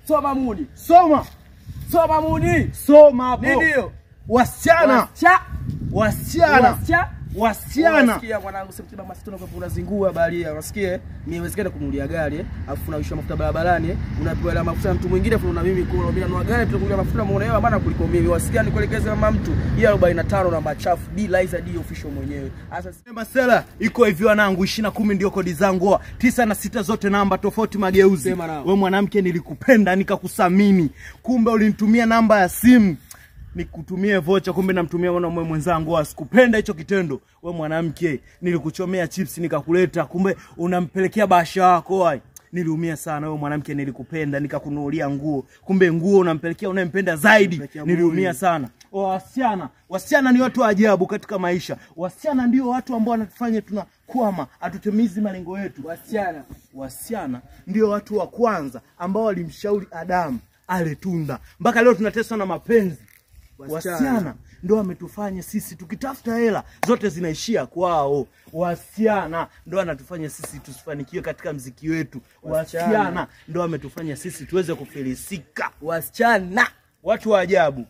Soma mudi. Soma. Soma mudi. Soma hapo. Ndio. Wasichana. Wasichana. Wasichana. Unasikia mwanangu, sema masitu kwa unazingua balia, unasikia? Mimi haiwezekani kununulia gari, afu unaisha mafuta barabarani, unapewa hela mafuta mtu mwingine afu una mimi kula, mimi nanunua gari tunakulia mafuta muone maana kuliko mimi. Wasikia nikuelekeze mama mtu, yeye 45 na machafu, D Liza D official mwenyewe. Sasa Masela iko hivi wanangu, 2010 ndio kodi zangu, 9 na 6 zote namba tofauti mageuzi. Wewe mwanamke nilikupenda nikakusamini, kumbe ulinitumia namba ya simu nikutumie vocha, kumbe namtumia mwanaume mwenzangu. Asikupenda hicho kitendo. We mwanamke nilikuchomea chips nikakuleta, kumbe unampelekea basha wako. Ai, niliumia sana. We mwanamke nilikupenda nikakununulia nguo, kumbe nguo unampelekea unayempenda zaidi. Niliumia sana. Wasichana, wasichana ni watu wa ajabu katika maisha. Wasichana ndio watu ambao wanatufanya tunakwama, hatutimizi malengo yetu. Wasichana, wasichana ndio watu wa kwanza ambao walimshauri Adamu ale tunda. Mpaka leo tunateswa na mapenzi. Wasichana ndio wametufanya sisi tukitafuta hela zote zinaishia kwao. Wasichana ndio wanatufanya sisi tusifanikiwe katika mziki wetu. Wasichana ndio wametufanya sisi tuweze kufilisika. Wasichana watu wa ajabu.